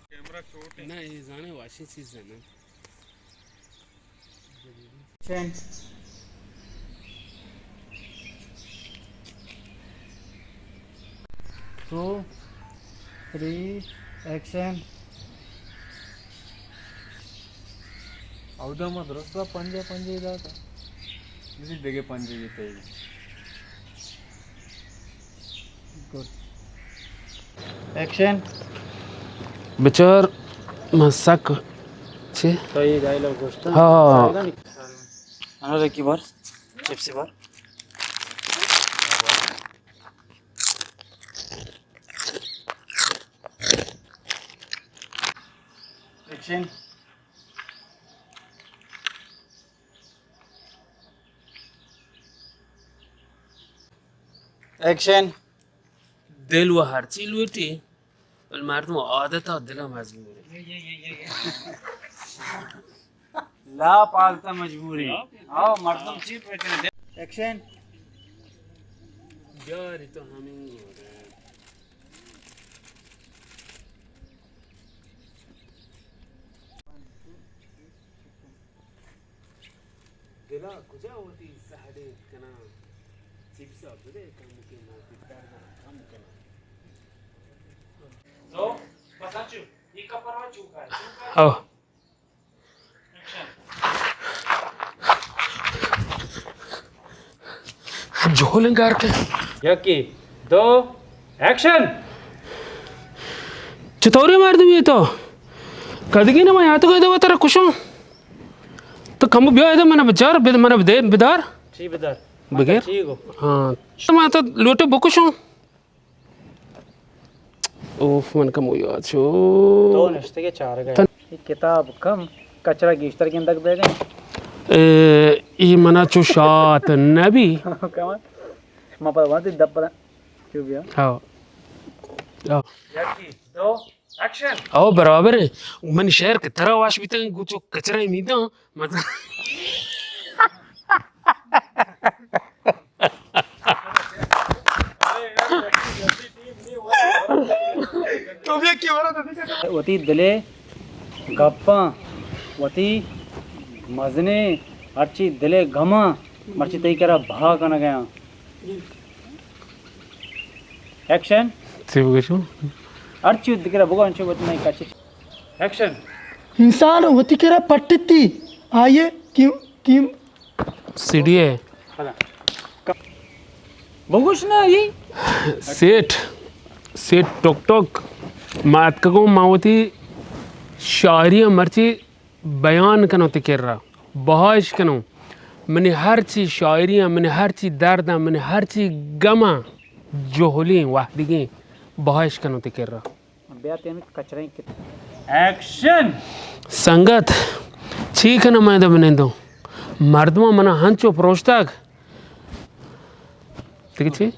کیمرہ چھوٹے۔ نہ، یہ زانے واشنگ چیز ہے نا۔ ایکشن۔ Two, three, action. اودا ما درستا پنجاہ پنجاہ داتا۔ اسی دگہ پنجاہ یہ تئی۔ گڈ۔ ایکشن۔ بچار، من سک چی؟ تو یہ ڈائیلاگ گوشتا؟ ہاں۔ انو رکی بار، چپسی بار۔ ایکشن۔ ایکشن۔ دل و ہرچی لوٹی، بل مردم عادت ء دل ء مجبور ہے۔ لاپ عادت ء مجبور ہے۔ آؤ، مردم چی پوچھنا دل۔ ایکشن۔ یاری تو ہمیں دلا کجا وتی سہڑیت کناں؟ چپسا بدے کمکے ما وتی درداں کم کناں۔ تو بس انچو، یہ کپر و چوکا ہے، چوکا ہے۔ او۔ ایکشن۔ جہلیں گار کے۔ یکی، دو، ایکشن۔ چطوری مردمی تو؟ کدگی نہ من یاتو گئے دو ترا کشوں۔ تو کم بیا ادا من بچار، بد-، من بدے، بدار۔ چی بدار؟ بگیر۔ چی گو؟ ہاں۔ ما تو لوٹو بکشوں۔ اوف، من کمو یاد شو۔ تو نشتگے چارگا۔ تن- یہ کتاب کم، کچرا گیشتر گندگ بیگا۔ اے، ای منا چو شات نبی۔ کما؟ ما پر وانتی دپ پر چو بیا۔ ہاں۔ ہاں۔ یکی، دو، ایکشن۔ او برابر ہے۔ من شہر کے ترا واش بیتن، گو چو کچرا میدان۔ مزہ۔ وتی دلے گپاں، وتی مزنیں ہرچی دلے گماں مرچی تئی کرا بہا کنگیاں۔ ایکشن۔ چی بگوشوں؟ ہرچی وتی کرا بگو، انچو وتی نہیں کچی۔ ایکشن۔ انسان وتی کرا پٹتی، آئیے کیم، کیم۔ C D A. بگوش نا، یہ۔ سیٹ، سیٹ ٹوک ٹوک۔ ما اتکگوں، ما وتی شاعری مرچی بیان کنوں تئی کرا، بہائش کنوں۔ منی ہرچی شاعری آں، منی ہرچی درد آں، منی ہرچی گم آں، جہلیں وہدگیں بہائش کنوں تئی کرا۔ بیا تین کچریں کت۔ ایکشن۔ سنگت، چی کناں من ادا بنندوں؟ مردماں منا ہنچو پروشتگ۔ دیگہ چی؟